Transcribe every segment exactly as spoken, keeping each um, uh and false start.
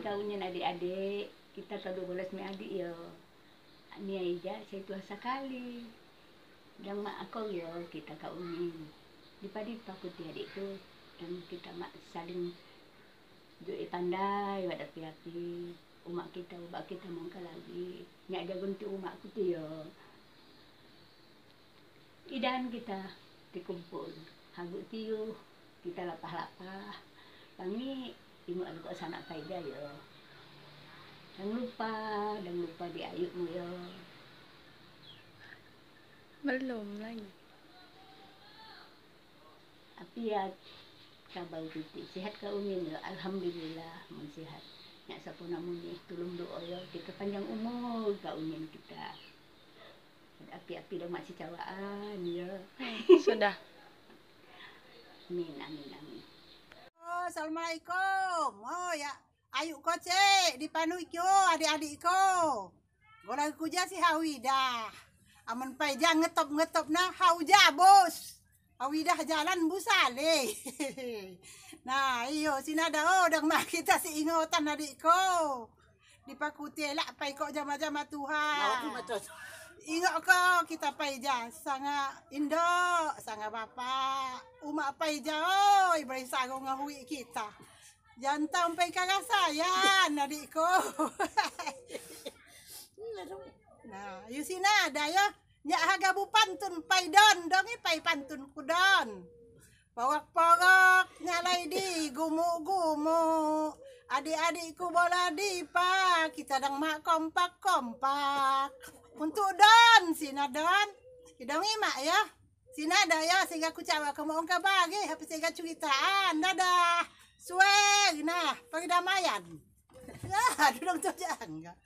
Kau nyan adik-adik, kita ka dua belas mi adik yo. Ni Aija, saya tuha sakali. Dan mak aku yo, kita ka unin. Dipa-dipa kuti adik tu, dan kita mak saling jok pandai, wak api-api. Umak kita, ubat kita mongka lagi. Nyak jaga untuk umak kuti yo. Idan kita tikumpul, hagut tiuh, kita lapah-lapah. Kami ingat lukok sanak paida yo. Jangan lupa, jangan lupa di ayukmu yo. Belum lagi. Apiat ka bau titik. Sihat ka unin yo. Alhamdulillah, mun sihat. Nyak sapo namun nih, tulung doa yo. Kita panjang umur ka unin kita. Api-api dong mak sicawaan, ya. Hmm, sudah. Amin, amin, amin. Oh, assalamualaikum. Oh, ya. Ayu ko cek, di panu kyo, adik-adik ko. Gola kuja si Hawidah. Amun pai jang ngetop-ngetop na, hauja bos. Hawidah jalan busale. Nah, iyo, sina dah, oh, dang mak kita si ingotan adik ko. Dipakuté lak pai kok jama-jama tuha. Nah, oke, macam tu. Ingat ko kita pai ja, sanga indok, sanga bapak. Umak pai ja, oi, bari sagoe ngon hui kita. Jantong pai ka rasa, ya, adik ko. Nah, you sina ada, ya. Nyak haga bupantun pai don, dong i pai pantun kudon. Porok-porok nyalai di gumuk-gumuk. Adik-adikku bola dipa, kita dang mak kompak-kompak. Untuk don, sina don. Idong imak ya. Sina don ya, sehingga kucak wak kamu ongka bagi, tapi sehingga curitaan. Dadah. Suwe, nah, perdamaian. Ya, duduk tu jangan.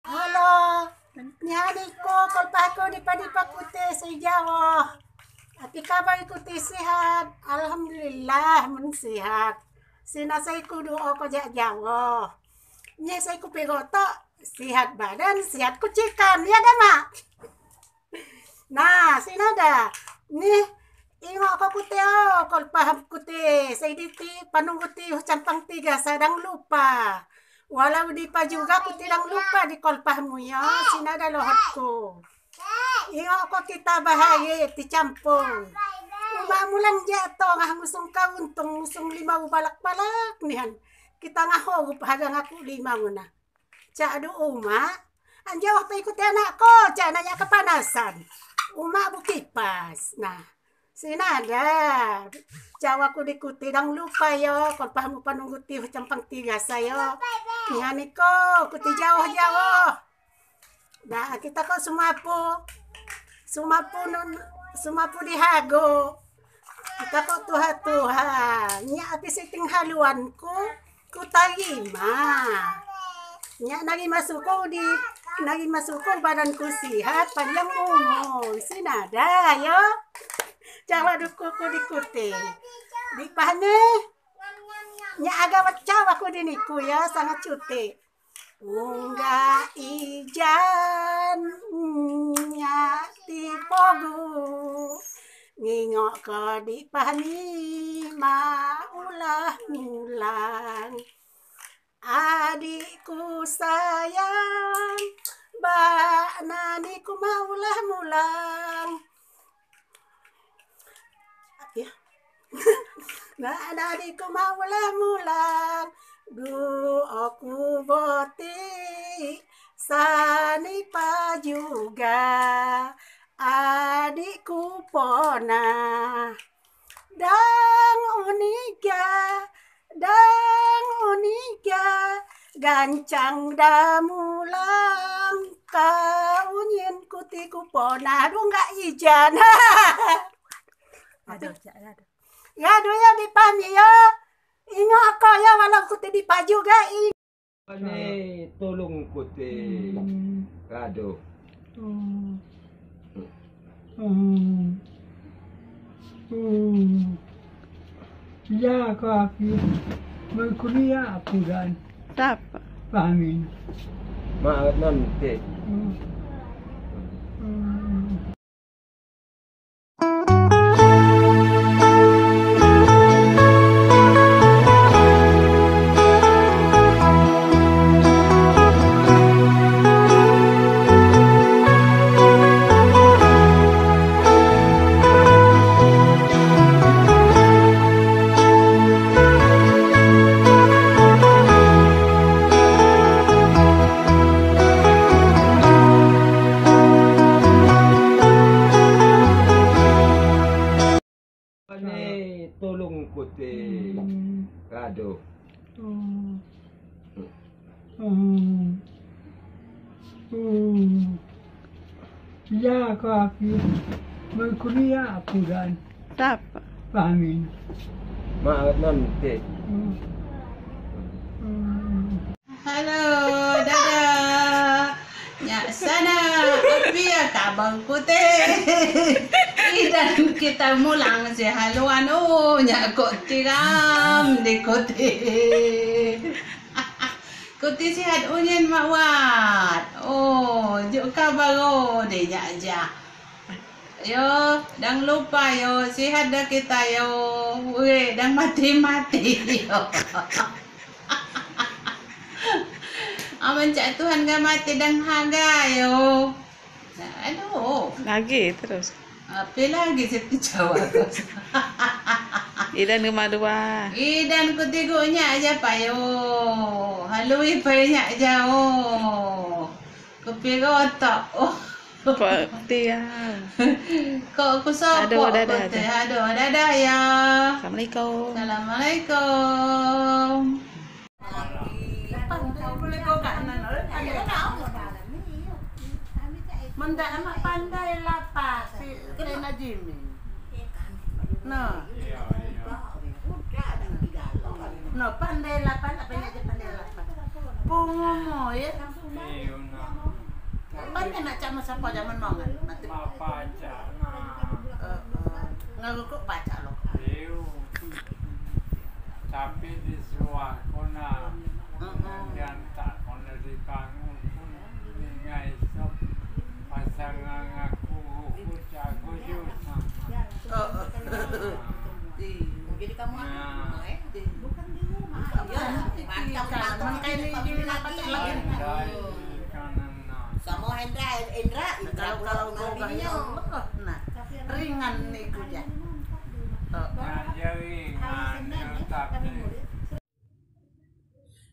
Halo, nyan iko kolpah ko dipa-dipa kuté seujawoh. Api kabai kuté sihat? Alhamdulillah, mun sihat. Sina sai ku duo ko jak jawoh. Nyi sai ku pigotok, sihat badan, sihat kucikan. Ya dah, Mak? Nah, sina dah. Nih, ingat ko kuté, oh, kolpah kuté. Sai diti, panung kuté, campang tiga, sadang lupa. Walau dipa juga ku tidang lupa di kolpah muyo, sina dah lohot ku. Iyo ko kita bahaye ticampong. Uma mulan jatoh ngah ngusung kauntung, ngusung limau balak-balak nihan. Kita ngaho rupa haga ngaku limau na. Cak du uma, anjau apa ikuti anak ko, cak nanya kepanasan. Uma bukipas. Nah, Sina dah. Cawa ku dikuti dang lupa yo, kon pah mupanunggu tiuh campang tiga sayo. Nyan iko, kuti jauh-jauh. Dah, kita ko sumapu. Sumapu nun, sumapu dihago. Kita ko tuha-tuha. Nyak api siting haluan ku. Kutarima. Nyak narima syukur di, narima syukur badan ku sihat, panjang umur. Sina dah, yo. Cawa duku ku dikuti. Di pah ni, nyak agak cawa ku diniku, yo, sangat cuti. Unggah ijan, nyak tipogu. Ingat ka di pahni ma ulah mulang. Adikku sayang, bak nani ku ma ulah mulang. Ya. Bak nani ku ma ulah mulang. Du aku boti sani pa juga. Adikku pona. Dang uniga, dang uniga, gancang damulang, ka unyin kuti ku pona dungga ijan. Aduh, cak, aduh. Ya, aduh, ya, di pahni, ya. Ingat aku, ya, walau kuti di paju, ga, Ni tolong kote. Hmm. Aduh. Hmm. Hmm. Hmm. Ya, kaki. Mengkuliah aku dan Tap. Pamin. Mak nan teh. Hmm. Hmm. Ni tolong kote. Hmm. Aduh. Hmm. Hmm. Hmm. Ya, kaki. Mengkuliah aku dan Tap. Pamin. Mak nan teh. Hmm. Hmm. Halo, dadah. Nyak sana, api ya kabang putih. Idan kita mulang si haluan, oh, nyak kok tiram di kutih. Kuti sihat unyin mak wat. Oh, juk ka baru deh jak-jak. Yo, dang lupa yo, sihat dah kita yo. Weh, dang mati-mati yo. Aman cak Tuhan ga mati dang haga yo. Aduh. Lagi terus. Apa lagi satu jawab? Idan rumah dua. Idan kutigu nyak aja payo. Halui payo nyak jauh. Kepiro tak? Oh. Kok tiang. Kok kusok. Aduh, dadah, dadah. Aduh, dadah ya. Assalamualaikum. Assalamualaikum. Mendak amat pandai lapah si Tena Jimmy. Nah. Nah, pandai lapah, apa yang aja pandai lapah. Pungumo ya. Pandai nak cak masa apa zaman mau kan? Mati. Apa cak? Nah. Eh, eh. Ngaku kok baca lo. Tapi di suah kona, heeh, dan tak kona di bangun pun tinggai sop pasangan aku, aku jago juga. Oh, oh. Iya. Jadi kamu, nah, eh? Bukan di rumah. Iya, mantap, mantap. Makanya ini, ini apa lagi? Sama Hendra, Indra, Indra kalau, kalau mau gini, nah, ringan nih kuja. Oh. Nah, jadi, nah, tapi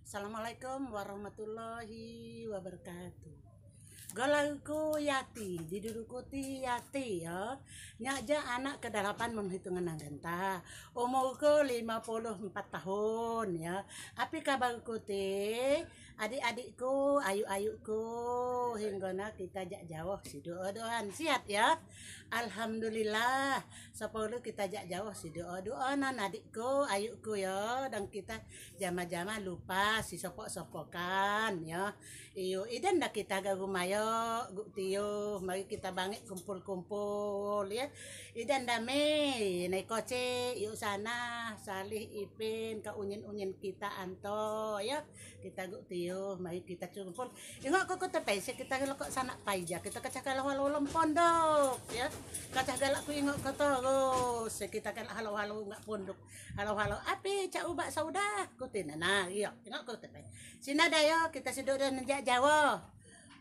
Assalamualaikum warahmatullahi wabarakatuh. Golauku Yati, didudukuti Yati ya. Nyak ja anak kedelapan menghitungan genta. Umurku lima puluh empat tahun ya. Api kabar kuti? Adik-adikku, ayuk-ayukku, hinggona kita jak jauh sidoa-doaan. Sihat ya? Alhamdulillah. Sepuluh kita jak jauh sidoa-doaan adikku, ayukku ya. Dan kita jama-jama lupa si sopok-sopokan ya. Iyo, idan dah kita ga rumah yo, Guk Tio. Mari kita bangit kumpul-kumpul ya. Idan damai, nai kocek, yuk sana, Salih, Ipin, ka unyin-unyin kita anto ya. Kita Guk Tio. Yo, mari kita kumpul. Ingat kok kota pai, kita kalau kok sanak pai ja, kita kacah kalau walau lom pondok, ya. Kacah galak ku ingat kota, oh, kita kalau halo-halo enggak pondok. Halo-halo, api cak ubak saudah, kutina. Nah, iya, ingat kok kota pai. Sina dah ya, kita sido dan jak Jawa.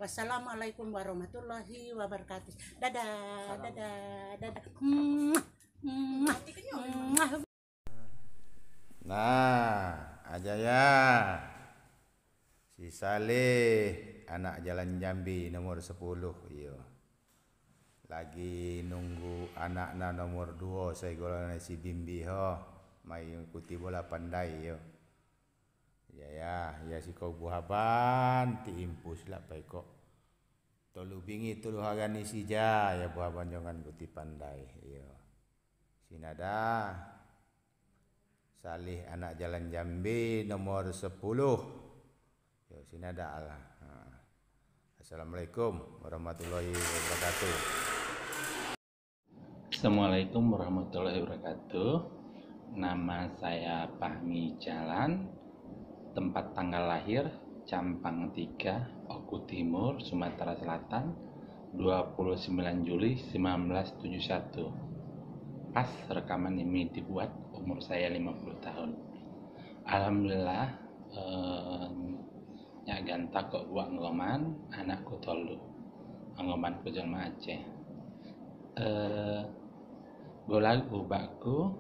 Wassalamualaikum warahmatullahi wabarakatuh. Dadah, dadah, dadah. Muah, muah, muah. Nah, Ajaya. Si Saleh, anak Jalan Jambi nomor sepuluh, iyo. Lagi nunggu anak na nomor dua, saya gola na si Bimbi ho. Mai ikuti bola pandai, iyo. Ya, ya, ya siko buah ban, ti impus lah pai kok. Tolu bingi, tolu harani sija, ya buah ban jongan kuti pandai, iyo. Sinada. Saleh anak Jalan Jambi nomor sepuluh. Yo, sinada Allah. Ha. Assalamualaikum warahmatullahi wabarakatuh. Assalamualaikum warahmatullahi wabarakatuh. Nama saya Pahmi Jalan. Tempat tanggal lahir Campang tiga, Oku Timur, Sumatera Selatan, dua puluh sembilan Juli sembilan belas tujuh satu. Pas rekaman ini dibuat, umur saya lima puluh tahun. Alhamdulillah, eh, nyak ganta kok buat ngoman anakku tolu. Ngoman ku jelma Aceh. Eh, gola ubakku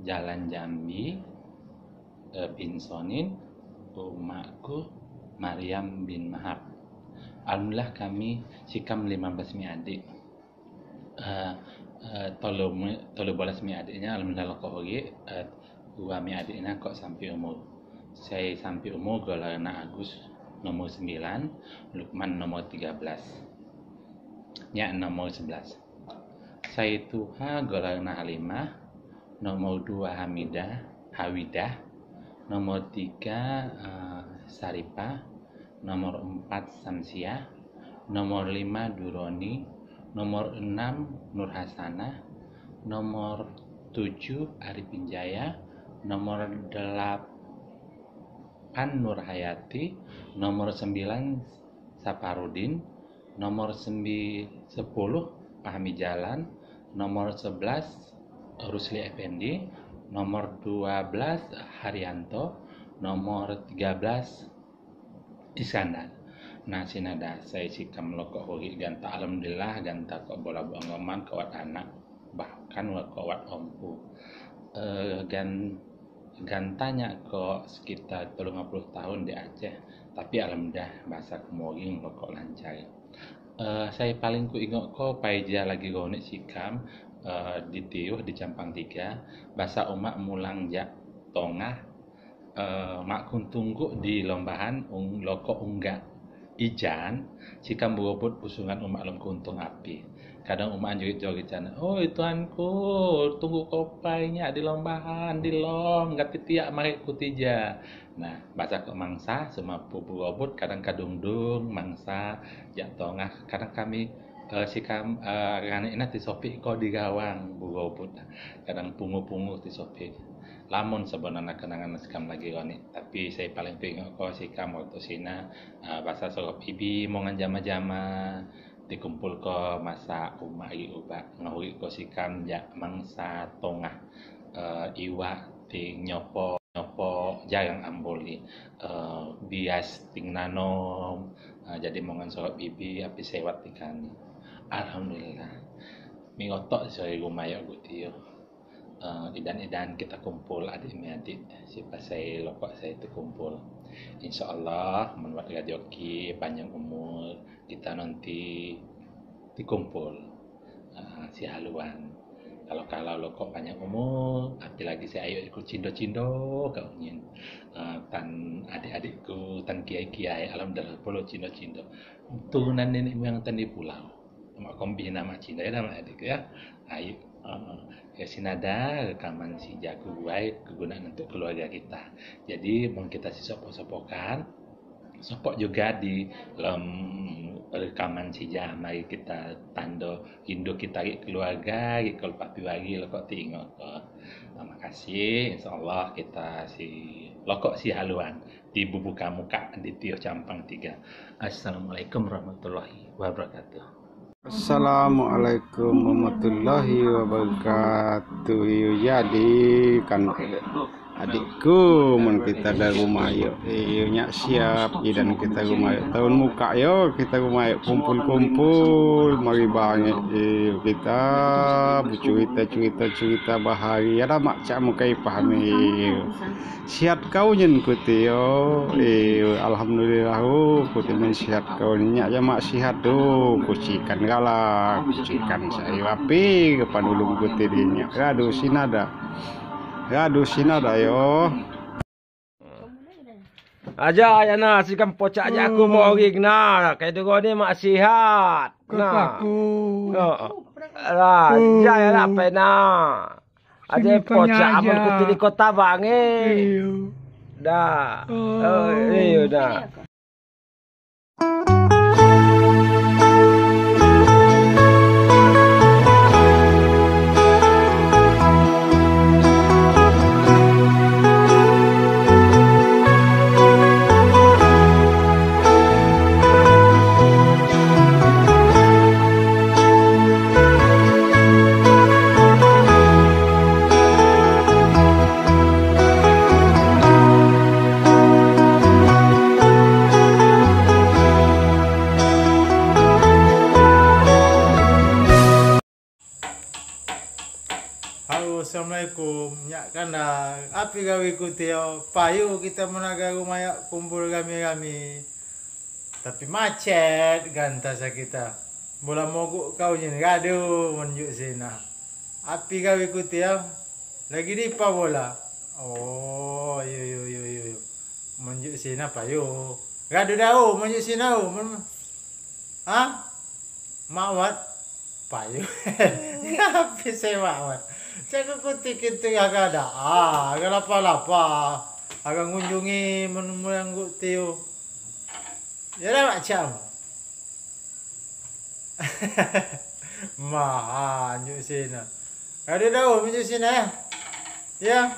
Jalan Jambi, eh, bin Sonin, umakku Maryam bin Mahab. Alhamdulillah kami sikam lima belas mi adik. Eh, eh, tolu mi, tolu belas mi adik nyan alhamdulillah lokok huri, eh, dua mi adik nyan kok sampai umur. Saya sampai umur gola na Agus nomor sembilan, Lukman nomor tiga belas. Nyak nomor sebelas. Saya tuha gola na Halimah, nomor dua Hamidah, Hawidah, nomor tiga, eh, Saripah, nomor empat Samsiah, nomor lima Duroni, nomor enam Nurhasanah, nomor tujuh Arifin Jaya, nomor delapan Nurhayati, nomor sembilan Saparudin, nomor sembi-, sepuluh Pahmi Jalan, nomor sebelas Rusli Effendi, nomor dua belas Haryanto, nomor tiga belas Iskandar. Nah, sinada saya sikam lokok huri ganta, alhamdulillah, ganta kok bola buang ngoman kawat anak, bahkan kawat ompu. Eh, gan, ganta nyak kok sekitar tolong puluh tahun di Aceh, tapi alhamdulillah bahasa Kumoring lokok lancar. Eh, saya paling ku ingat ko paija lagi gonek sikam, eh, di Tiuh di Campang Tiga, bahasa umak mulang jak tongah, eh, mak kuntung guk di lombahan ung, lokok unggak. Ijan, sikam beurobot pusungan umak lom kuntung api. Kadang umak anjurit jori cana, "Oi tuanku, tunggu kopai nyak di lombahan, di lom, gati tiak marit kutija." Nah, bahasa kok mangsa, seumah beurobot, kadang kadung-dung, mangsa, jak tongah, kadang kami, eh, sikam, eh, ranik inah tisopik ko di gawang beurobot, kadang pungu-pungu tisopik. Lamun sebenarnya kenangan sikam lagi ronik, tapi saya paling teringat ko sikam waktu sina, ah, basa sorop ibi mongan jama-jama, tikumpul ko masa umak ri ubak, ngori ko sikam jak mangsa tongah, eh, iwak ting nyopo, nyopo jarang amboli, eh, bias ting nanom, eh, jadi mongan sorop ibi api sewat tikani. Alhamdulillah. Mingotok sehari rumah yok gutio. Eh, idan-idan kita kumpul adik mi adik, sipasai lokok saya tikumpul. Insya Allah, menurut rajoki panjang umur, kita nanti tikumpul, eh, sihaluan. Kalau-kalau lokok panjang umur, apalagi saya ayo ikut cindo-cindo kau nyin. Eh, tan adik-adikku, tan kiai-kiai, alhamdulillah, puluh cindo-cindo. Turunan nenek moyang tan di pulau. Mak kombi nama Cina ya, nama adik ya. Ayo. Uh, ya sinada rekaman si jaku buai kegunaan untuk keluarga kita. Jadi, mau kita sisopok-sopokan, sopok juga di dalam rekaman sija. Mari kita tando rindu kita ri keluarga, ri keluarga piwari lokok tinggal. Terima kasih. Insya Allah kita si Lokok sihaluan di bubuka muka di tiyoh campang tiga. Assalamualaikum warahmatullahi wabarakatuh. Assalamualaikum warahmatullahi wabarakatuh. Iyo, jadi kan adikku, mun kita ka rumayo, iyo, nyak siap idan kita rumayo. Tahun muka yo kita rumayo kumpul-kumpul, mari bangai, iyo, kita bercerita-cerita, cerita bahari. Ada mak cak mukai pahami, iyo. Sihat kau nyan kuté yo. Eh, alhamdulillah, oh, kuté men sihat kau nyan. Nyak jamak sihat tu. Kucikan galak, kucikan sayur api, kepan ulung kuté di nyak. Radu sinada. Radu sinada yo. Aja ya na sikam pocak je aku mau ring na. Kai tu ni mak sihat. Nah. Kepaku. Oh. Lah, jaya lah pena. Ada pocak amun kuté di kota bangai. Iyo. Dah. Oh. Eh, iyo dah. Halo, assalamualaikum. Nyak kanda, api gawe kuté yo? Payo kita menaga rumah yak kumpul rami-rami. Tapi macet ganta sakita. Bola mogok kau nyan gado menjuk sina. Api gawe kuté yo? Lagi dipa bola. Oh, yo yo yo yo yo. Menjuk sina payo. Gado dao menjuk sina. Ha? Mak wat payu. Ngapi saya mak wat? Saya ke kutik-kutik agak ada. Ah, agak lapa-lapa. Agak ngunjungi menunggu tiyo. Ya dah macam. Mah, anjuk sini. Ada daun macam sini eh. Ya.